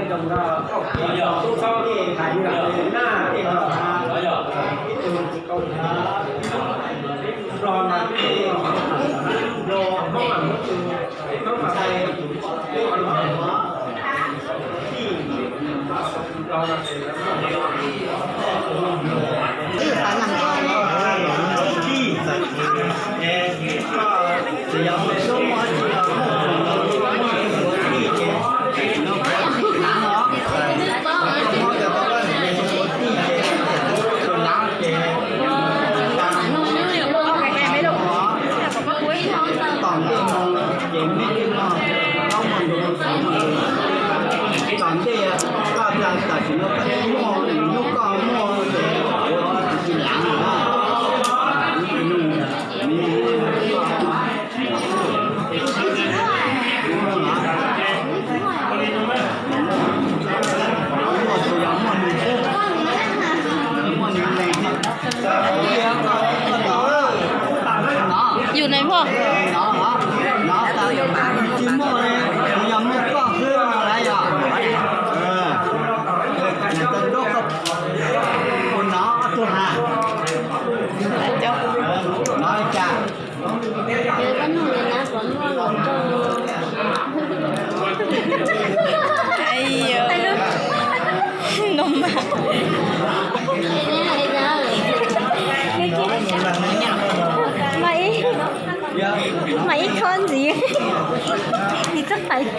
Tom ntej no ces mej tej no, tom ntej koj tam sim no koj muaj, hnub koj muaj ces kuv tsis laav na. Yus na pog. Tsis muaj li, yog muaj koj xwb na yog. Tus no ob tug has. No li cas? Ai yo, no mas. Mas ib, mas ib khob ntxiv. Ib txoj hais.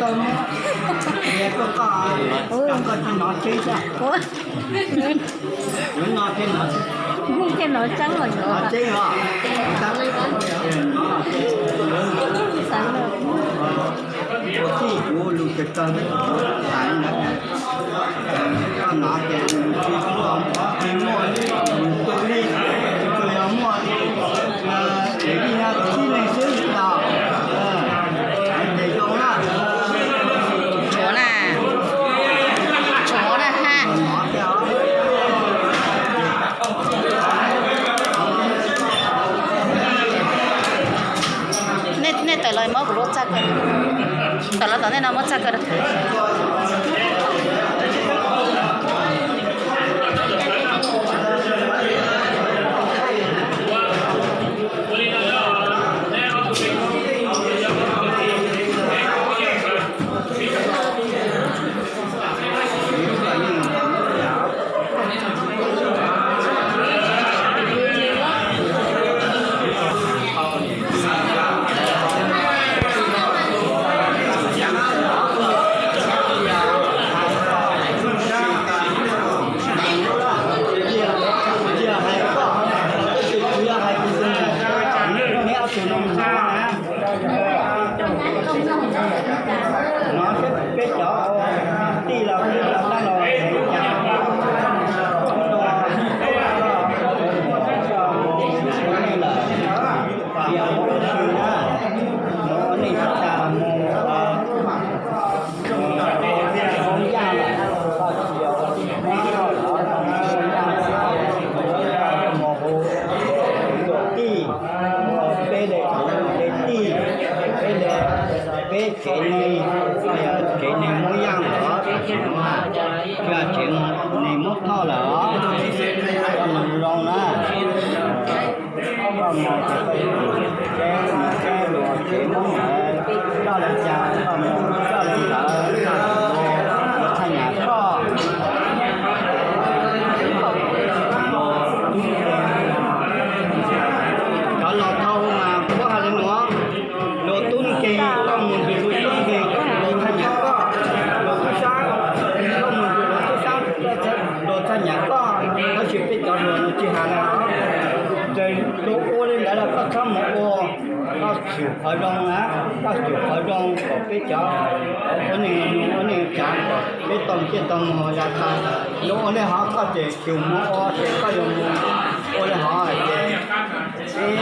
Ua, thiaj no tseeb los yuav. Ua txij kuv lus tawg tawg, koj no ces tsis muaj, tsis muaj li, tsuas yog muaj li, ces ib nyuag tsib leeg xwb tau. Ces zoo na. Tshuav na, tshuav na ha. Nej tawm los muab kuv lub txaj kawg. Tawm los tom nej no muab txaj kawg rau kuv. No peb cov tij laug tij laug dab laug lawm, mus ua nej tag mus, mus ua yaj lawm, koj tsis yog ua tij mus ua yaj, mus ua tij, peb daim tij, peb daim, peb tsev neeg, tsev neeg Hmoob Yaj los, tsev neeg Hmoob Thoj lawm os, koj mus zoo na. Koj mus ces koj yuav tsum seb mus seb luag tsev Hmoob ntawd coj li cas, koj mus coj li ntawd, luag txhaj nyam koj. Cov laus dhau mas puab hais li nuav, luag tub nkeeg koj mus ntawm luag tub nkeeg luag txhaj nyam koj, luag tub sab koj mus ntawm luag tub sab luag txhaj nyam koj, tab sis peb cov hluas no tsis hais li os. Ces luag ua li ntawd los koj txhob mus ua, koj xyum qhov zoo na, koj xyum qhov zoo kom peb cov ua neej, ua neej tsav kom peb tau ntiaj tau mog. Yog tas luag ua li hov koj tseem xyum mus ua ces koj yuav mus ua li hov ces peb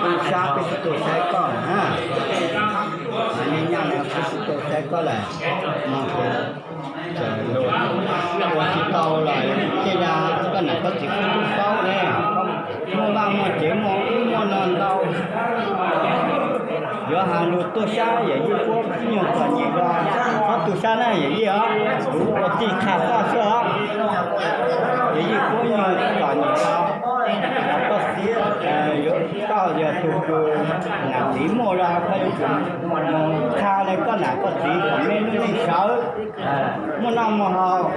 tu sab peb tsis tu saib koj na. Nyaj no peb tsis tu saib koj lawm, no ces ua tsis tau lawm ces yog koj nam koj txiv kuj tub paub ne, muaj vaj muaj tsev muaj ub muaj no ntau, yuav has lug tuaj sab yam yeej puab nyuag txom nyem los txhob tu Koj na yawm yij os, kuv ua tij qha koj xwb os. Yawm yij Kub Nyuj txom nyem os, koj txiv, koj yog tus kws nam txiv muaj los koj yuav tsum mus qha li koj nam koj txiv kom nej lub neej sawv, muaj noj muaj haus,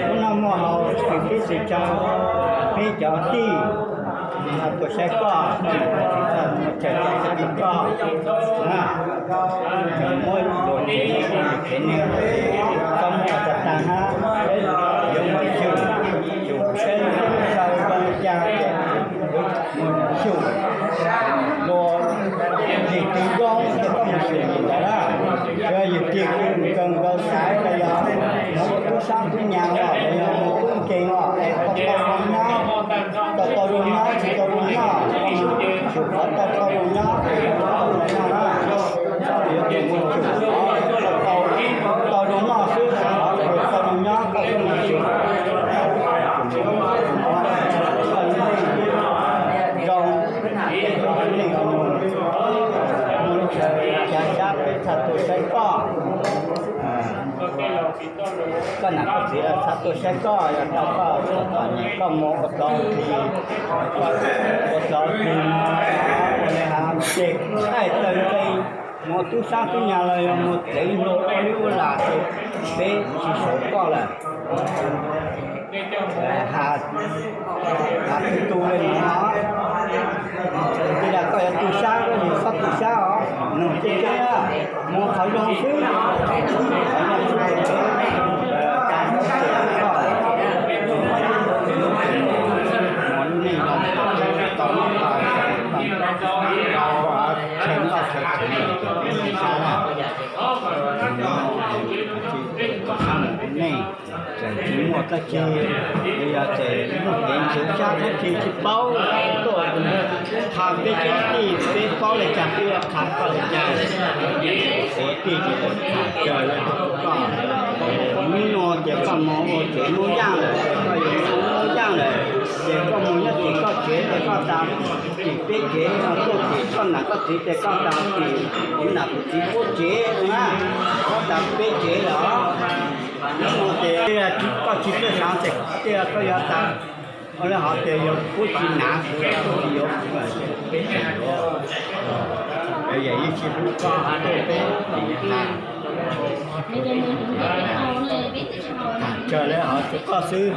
muaj noj muaj haus xws teb xws chaw, peb cov tij tuaj saib koj, koj nam koj txiv tuaj mus chaw txog txog koj na. Muab luag tsev neeg, tsev neeg txhob muaj tag tag hab, yuav mus xyum, xyum saib lub chaw zoo li cas, mus xyum luag yim twg zoo ces koj mus xyum yim ntawd na. Yog yim twg kws kawg nkaus xaiv los yog mus ua tub sab tub nyas los yog mus tub nkeeg los es koj tau zoo nyob, tau tau zoo nyob tsis tau zoo nyob, xyum qhov tau tau zoo nyob, tau zoo nyob na. Yuav tsum mus xyum qhov tau tau zoo noj xwb, qhov tau zoo nyob koj thiaj mus xyum. Zoo, mus lub chaw ca xyab peb txhaj tuaj saib koj. Koj nam koj txiv los txhaj tuaj saib koj, yog tau koj txom nyem koj mus ua tau ti, ua tau ti mus ua li has ces thaij taw nqe mus tub sab tub nyas los yog mus txeev hluas ua lub ua lam ces peb tsis saum koj lawm. Has, has tus tus li no, tsis tas koj yuav tu sab koj yog txhob tu sab os, nug ceeb ceeb na, mus qhov zoo xwb, qhov zoo xwb ces peb, mus lub neej zoo, tau tau tau chaw noj chaw haus, sab na, mus lub neej. Txawm tsis muaj dab tsi, yog ces muaj kev ntshaw sab dab tsi tsis paub tuaj, qha peb cov tij peb paub li cas peb yuav qha koj li cas. Ua tij ces tham raws li koj, hnub no ces koj mus ua tsev Moob Yaj lawm ces koj yuav mus Moob Yaj lawm, ces koj mus nyob tim koj tsev ces koj tas tim peb tsev, tuaj tim koj nam koj txiv ces koj tas tim kuv nam kuv txiv puab tsev na, koj tas peb tsev lawm. Hnub no ces koj tsis txawj xav ces koj yuav tas, ua li hov ces yog kuv tsis nav kuv, kuv tsis yuav kuv, peb tsev yuav, yog yeej tsis hlub koj tuaj peb tsev tas. Tham raws li hov rau koj xwb,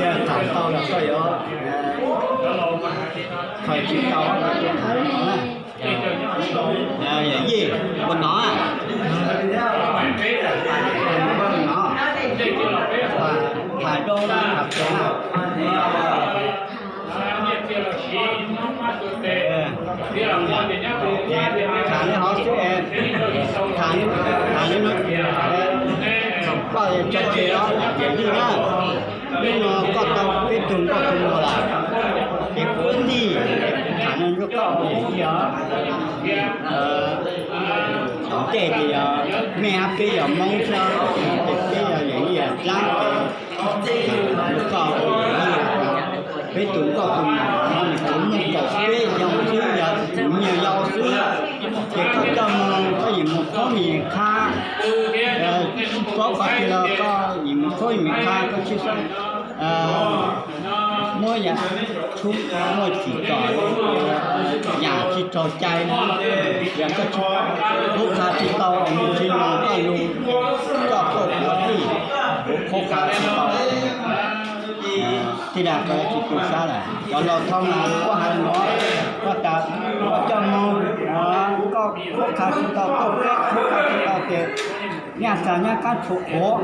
yog tham tau los koj yuav, tham tsis tau los koj tham no na. Yawm yij, ua no, tham zoo na, tham zoo na. Tham li hov xwb, tham, tham li no, koj tso tseg os yawm yij na. Hnub no koj tau peb tug nkauj tug muam lawm, ces kuv tij tham no rau koj yawm yij os. Tom ntej ces yog mej hab peb yog Moob xwb, ces peb yog yawm yij yawm dlaab, rau koj ua yawm yij. Peb tug nkauj tug muam no nws kuj muaj kaum peb xyoo xwb, yog tus me nyuam yau xwb, ces koj coj mus koj yeem mus qhuab mej qha, tsis paub qhov twg los koj yeem mus qhuab mej qha, koj tsis muab yam tshub muaj tsim txom yam tsis raug cai no, yog koj tsis qhuab qha tsis tau, nws tsis mloog koj lus, coj koj ua tij, kuv qhuab qha tsis tau. Tij laug, koj tsis tu sab lawm, cov laus thoob no koj hais no, koj tas koj coj mus, koj qhuab qha tsis tau, koj peb qhuab qha tsis tau ces nyaj txag nyaj qaab tshuam quav.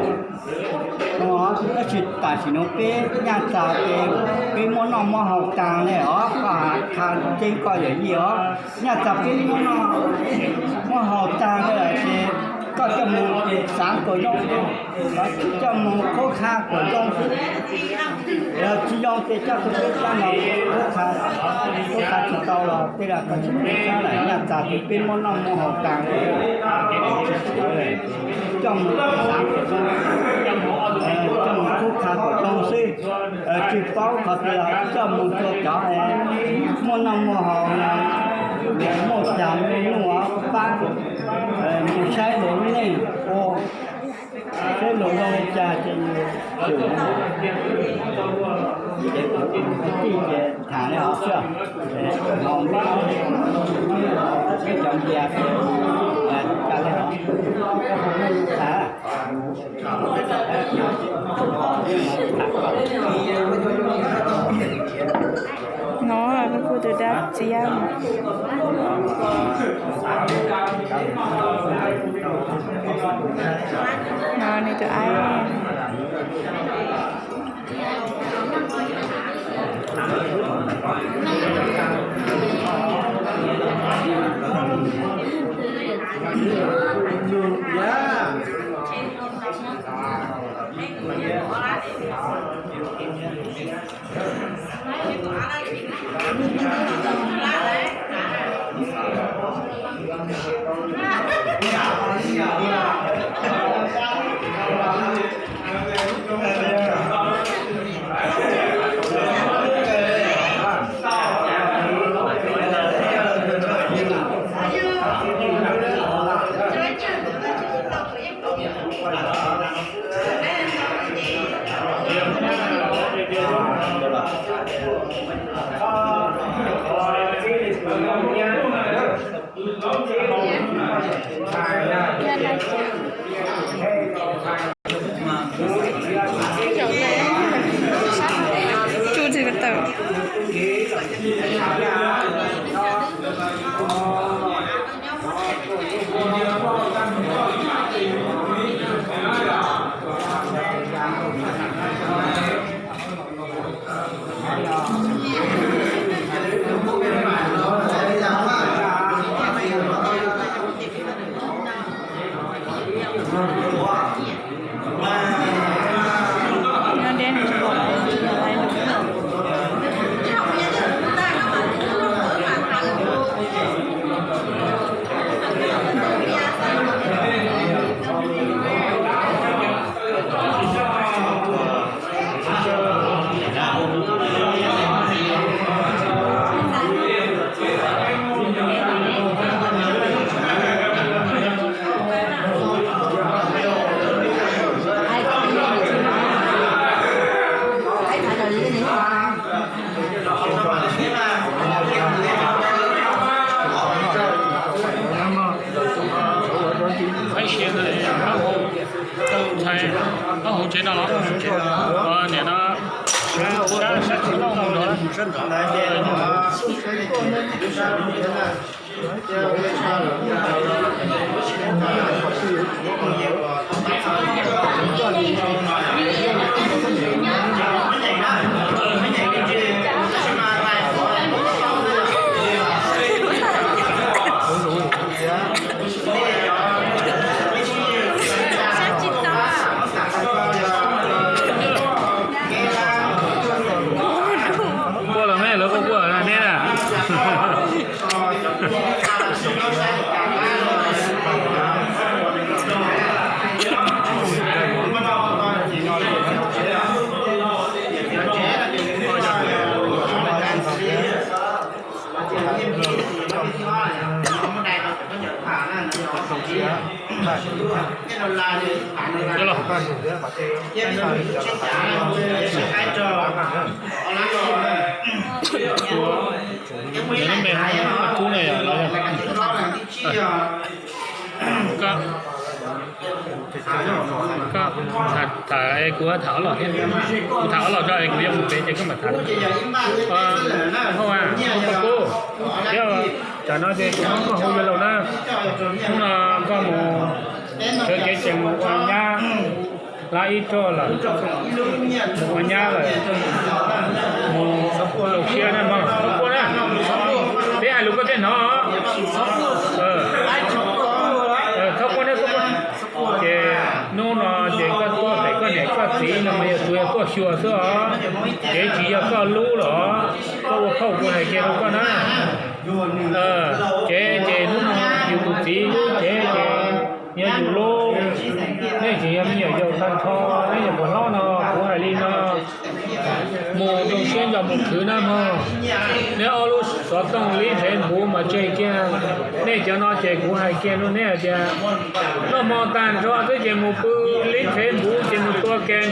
Tab sis tam sim no peb nyaj txag ces peb muab noj muab haus taag le os, koj has qha tseeb koj yawm yij os, nyaj txag peb muab noj muab haus taag le os ces koj coj mus xaav kom zoo, coj mus qhuab qha kom zoo xwb. Tsis zoo ces coj tug peb sab no qhuab qha, qhuab qha tsis tau los tej zag koj tsis tu sab lawm, nyaj txag ces peb muab noj muab haus taag le, coj mus xaav kom zoo, coj mus qhuab qha kom zoo xwb. Tsis paub qhov twg los coj mus rua cov muaj noj muaj haus, muaj txag muaj nyuj pab, mus saib luag lub neej ua. Lus zoo li cas ces yus tsum, ces kuv kwv tij ces tham li hov xwb, ho peb cov npias ces cas li hov. No kuj tus dab txiab, no nws tus aib. Tsuj tsis tawm. Ntxhais, koj hu tsev no los? Niam no, sab sab tsis tau mus nrad. Quaj los ne, lawv quaj quaj ne na. Koj, koj tham, tham, kuv tham ob los thiab. Kuv tham ob los tso es kuv yuav mus pem ces koj mam tham. Hauj a, koj kub, thiab tsam no ces koj hu yuav laus na. Hnub no koj mus sawv kev tsees mus ua nyab, lab ib roj lawm, mus ua nyab lawm, mus laus siab na mog, txhob quaj na. Peb hais lus koj thiaj hnov. Txhob quaj na, txhob quaj. Ces hnub no ces koj tuaj pem koj niam koj txiv no mas yog tus yog tuaj xyuas xwb os. Kev tsis yog koj lub los, koj ua phauj kuv hais kiag rau koj na. Kev ces hnub no yus tus txiv lub kev ces yog yus lub. Nej tseem yog me nyuam yaus tag nrho, nej nyuam qhuav hlob no kuv hais li no, mus zoo siab ntso mus khwv na mog. Neb ob lub xov tooj lib thev npuv mas tseg kiag. Nej cov no ces kuv hais kiag rau neb hais tias noj hmo tag nrho xwb ces mus pw lib thev npuv. Ces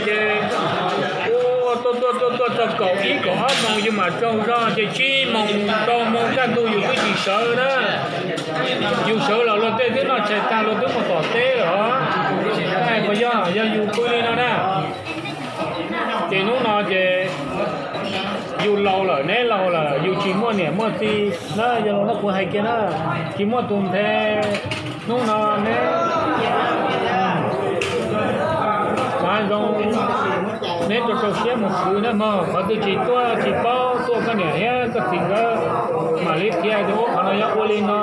tuaj tuaj tuaj tuaj txog kaum ib kaum ob moos yus mam tsaug zog ces tsib moos rau moos kaj ntug yus twb tsis sawv na. Yus sawv los luag tej twb noj tshais tag luag twb mus tom teb lawm os. Puas yog, yog yus pw li no na. Ces hnub no ces yus laus lawm neb laus lawm yus tsis muaj niam muaj txiv na, yog laus no kuv hais kiag na, tsis muaj tus nthe. Hnub no neb xav zoo, neb rau rau siab mus khwv na mog, qhov twg tsis tuaj tsis paub tuaj koj niam thiab koj txiv nkawd mam li qhia tias ua qhov no yog ua li no.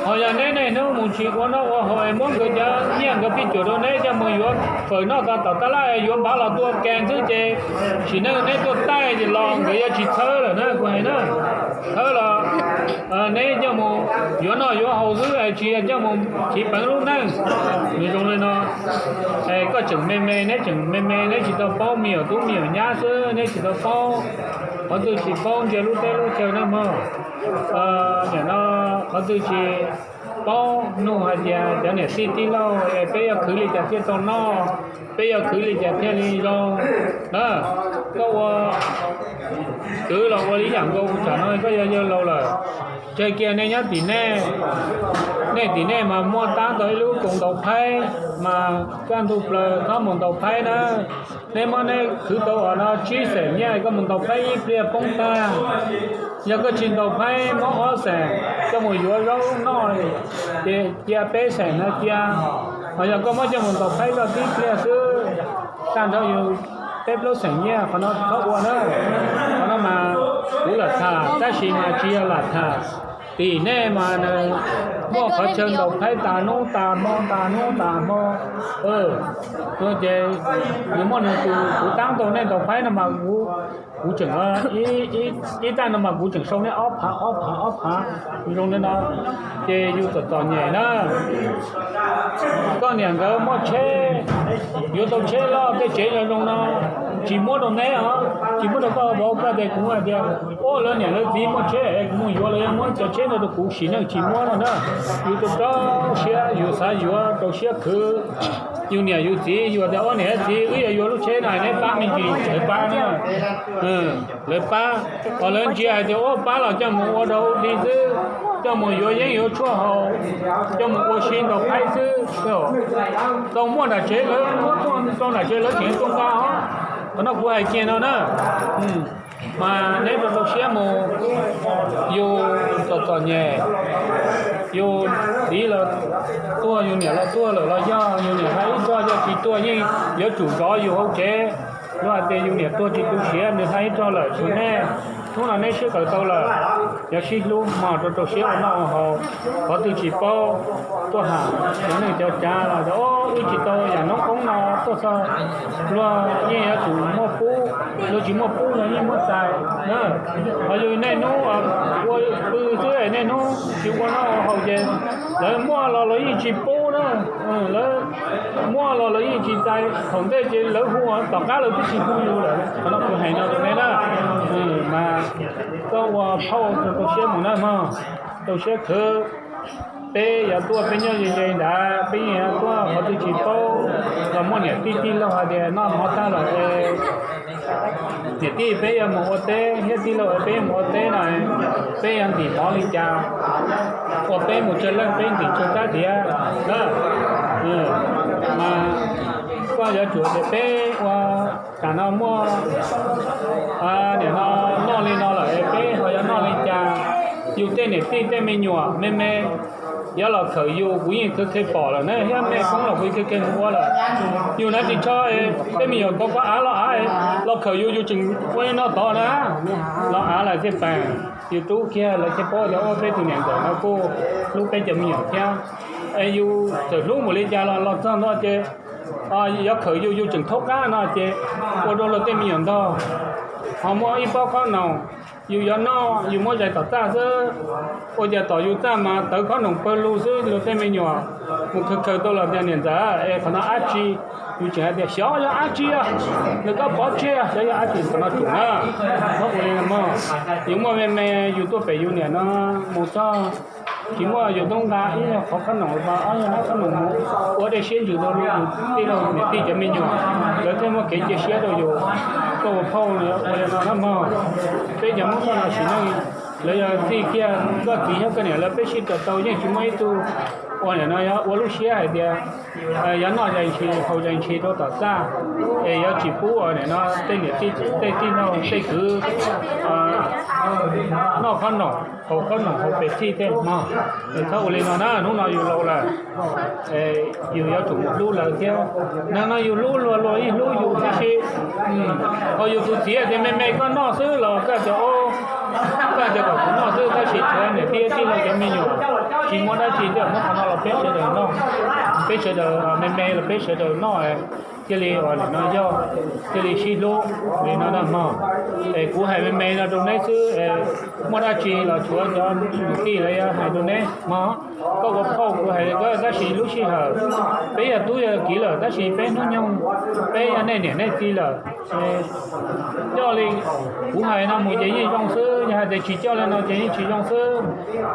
Ho yog neb niaj hnub mus tsis ua noj ua haus es muab nkawd cov nyiaj nkawd pij cuam rau neb coj mus yuav fawm noj tau tom tab laj yuav npav los tua kas xwb ces sim neej neb tuaj taij los nkawd yuav tsis txhawb lawm na kuv hais na. Txhawb los neb coj mus yuav noj yuav haus xwb es tsis yog coj mus chiv peev lub neej. Nws zoo li no, koj tseem me me neb tseem me me neb tsis tau paub me nyuam tub me nyuam nyab xwb neb tsis tau paub, qhov twg tsis paub ntsia lub teb lub chaw na mog. Nim no qhov twg tsis paub nug hais tias cov niam tij tij laug es peb yuav khwv li cas thiaj tau noj, peb yuav khwv li cas thiaj li zoo na. Koj ua kwv los ua li yam nkaus, tsam no koj yog yawg laus lawm, tseg kiag nej nyob tim nej, nej tim nej mas muaj tab tom ib lub koom ntaus phaib mas kaj ntug plaws txhob mus ntaus phaib na. Neb muab neb khwv tau os no tsib xeem nyiaj koj mus ntaus phaib ib pliag poob tag. Yog koj tsis ntaus phaib muab ob xeem coj mus yuav zaub noj, ces cia peb xeem no cia. Ho yog koj muab coj mus ntaus phaib zoj tib pliag xwb, tag nrho yus peb plaub xeem nyiaj qhov no txhob ua na. Qhov no mas kuv lam tham tab sis mas tsis yog lam tham. Tim nej mas nws muaj qhov chaw ntaus phaib tas hnub tas hmo tas hnub tas hmo. Ces nws muaj nws tus, kuv tab tau nej ntaus phaib no mas kuv tseem, ib tag no mas kuv tseem sau nej ob phav ob phav ob phav zoo li no. Ces yus txom txom nyem na. Koj niam nkawd muaj tsheb, yuav tau tsheb loj tej tsev zoo zoo no, tsis muab rau neb os, tsis muab rau koj vauv koj tias kuv hais tias, ua lawv niam lawv txiv muaj tsheb es kuv mus yuav los yog muab cov tsheb no rau kuv sim neej tsis muab no na. Yus rau rau siab yus xav yuav rau siab khwv. Yus niam yus txiv yus tias ua niam txiv wb yuav yuav lub tsheb no neb pab me ntsis lawv pab na. Lawv pab, os lawv ntsia hais tias ua pab los coj mus ua dog ua dig xwb, coj mus yuav yeeb yuav tshuaj haus, coj mus ua si ntaus phaib xwb. Tau muaj nram tsev lawv muab tuaj rau nram tsev lawv tseem tuaj nqa os. Qhov no kuv hais kiag no na. Mas neb rau rau siab mus, yus txom txom nyem, yus txiv los tuag yus niam los tuag lawm los yog yus niam hla ib tog yog tsis tuag yeej yuav tsum zov yus hauv tsev. Luag hais tias yus niam tuag tsis tu siav nws hla ib tog lawm tsuav nej. Hnub no neb sib qawm tau lawm, yog sib hlub mog rau rau siab ua noj ua haus. Qhov twg tsis paub tuaj ham cov neej cov tsav los wb tsis tau yam noob qoob no tuaj txog. Luag yeej yuav tsum muaj pub, luag tsis muaj pub luag yeej muab txais na. Qhov yus niaj hnub ua pw xwb niaj hnub tsis ua noj ua haus ces lawv muaj los lawv yeej tsis pub na. Lawv muaj los lawv yeej tsis txais, thaum ntej ces lawv hu tom qab lawv twb tsis hu yus lawm. Qhov no kuv hais no rau neb na, mas koj ua phauj rau siab mus na mog, rau siab khwv. Peb yuav tuaj peb nyob ze ze ntawd peb yeej yuav tuaj qhov twg tsis paub los muaj niam tij tij laug hais tias noj mov tag lawm es niam tij peb yuav mus ua teb thiab tij laug peb yuav mus ua teb no, peb yuav ntim mov li cas, ua peb mus tsawg leej peb ntim tsawg rab tiav na. Mas koj yuav tsum tias peb ua tam no muaj niam no noj li no lawm es peb ho yuav noj li cas? Yus tej niam tij tej me nyuam me me yuav los khawm yus kuv yeej khwv khw pom lawm na, thiab me koob los kuv yeej khwv khw mus ua lawm. Yus na tsis tso tej me nyuam kov kov av los av los khawm yus, yus tseem ua li no tod na, los av lawm thiaj peem. Yus rub kiag lawv thiaj paub tias ua peb tus niam ntxawm no kuj hlub peb cov me nyuam thiab. Es yus txawm hlub npaum li cas los los txog ntua ces yuav khawm yus, yus tseem thaub qab no ces ua rau luag tej me nyuam ntog. Ho muaj ib pob khob noom, yus yuav noj yus muab zais tom txaj xwb, ua cas tom yus txaj mas tawv khob noom pawg lug xwb, luag tej me nyuam Mus khaws khaws tau los tias niam ntxawm es qhov no dab tsi, yus tseem hais tias xyov yog dab tsi os, nws koj pov tseg xyov yog dab tsi, qhov no tsum na. Txhob ua li no mog. Yus muaj me me yus tuaj pem yus niam no mus txog tsis muaj yus tub nqa ib qhov khob noom los ob yog qhob noom mus ua dej siab ntsws rau yus tij laug niam tij cov me nyuam, lawv thiaj muaj kev cia siab rau yus. Koj ua phauj ua li no na mog. Peb cov Hmoob txoj no sim neej, lawv yog txij kiag koj txiv thiab koj niam lawv peb sib raws tau yeej tsis muaj ib tug ua niam no yog ua lub siab hais tias yog noj zais ntshis haus zais ntshis rau tom txaj, es yuav tsis pub ua niam no tej niam tij tej tij laug tej kwv noj khob noom haus khob noom haus pes txij tej mog. Txhob ua li no na, hnub no yus laus lawm, yus yuav tsum mus hlub lawv thiab. Neeg no yus hlub luag luag yeej hlub yus tib si. Ho yus tus txiv tias me me koj noj xwb los koj tias, koj tias kom kuv noj xwb, tab sis tshuav niam tij tij laug cov me nyuam tsis muaj dab tsi thiaj muab qhov no los peb sawv daws noj. Peb sawv daws me me los peb sawv daws noj, thiaj li ua li no yog, thiaj li sib hlub li no na mog. Es kuv hais me me no rau neb xwb, muaj dab tsi los tshuav cov niam tij lawv yuav hais rau neb mog. Koj ua phauj kuv hais koj, tab sis lub sij hawm peb yog tub yog kiv lawm, tab sis peb hnub nyoog peb yog nej niam nej txiv lawm. Coj li kuv hais no mus ces yeej zoo xwb, yog hais tias tsis coj li no ces yeej tsis zoo xwb.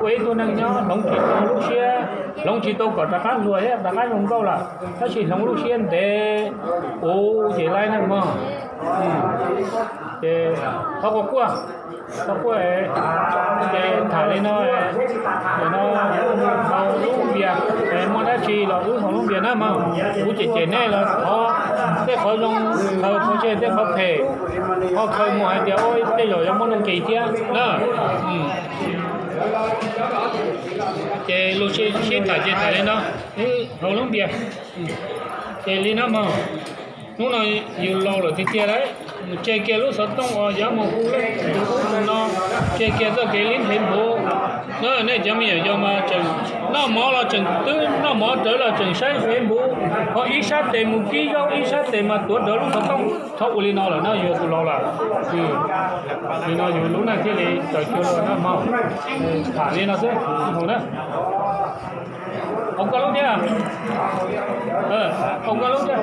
Ua ib tug neeg nyob hloov tsis tau lub siab, hloov tsis tau kom rov qab hluas thiab rov qab zoo nkauj lawm, tab sis hloov lub siab ntev ua ces laib neeg mog. Ces thov quaj quaj, thov quaj, ces tham li no, no haus lub npias, muaj dab tsi los wb haus lub npias na mog. Kuv cem cem nej los thov tej qhov zoo, khaws qhov tseg tej qhov phem, ho khaws mus hais tias ua tej zaum yuav muaj nuj nqis thiab na. Ces los sib tham ces tham li no, haus lub npias. Ces li no mog, hnub no yus laus lawm tiag tiag lawm, mus tseg kiag lub xov tooj uas yuav mus hu leej tus ub tus no, tseg kiag txoj kev lib Facebook na. Nej cov me nyuam yaus mas tseem noj mov los tseem twb noj mov rawv los tseem saib Facebook, ho ib sab tes mus kib zaub ib sab tes mas tuav rawv lub xov tooj. Txhob ua li no lawm na, yus yog tus laus lawm. Li no yus lub neej thiaj li tawm cuag luag na mog. Tham li no xwb, haus na. Haus koj lub thiab. Haus koj lub thiab.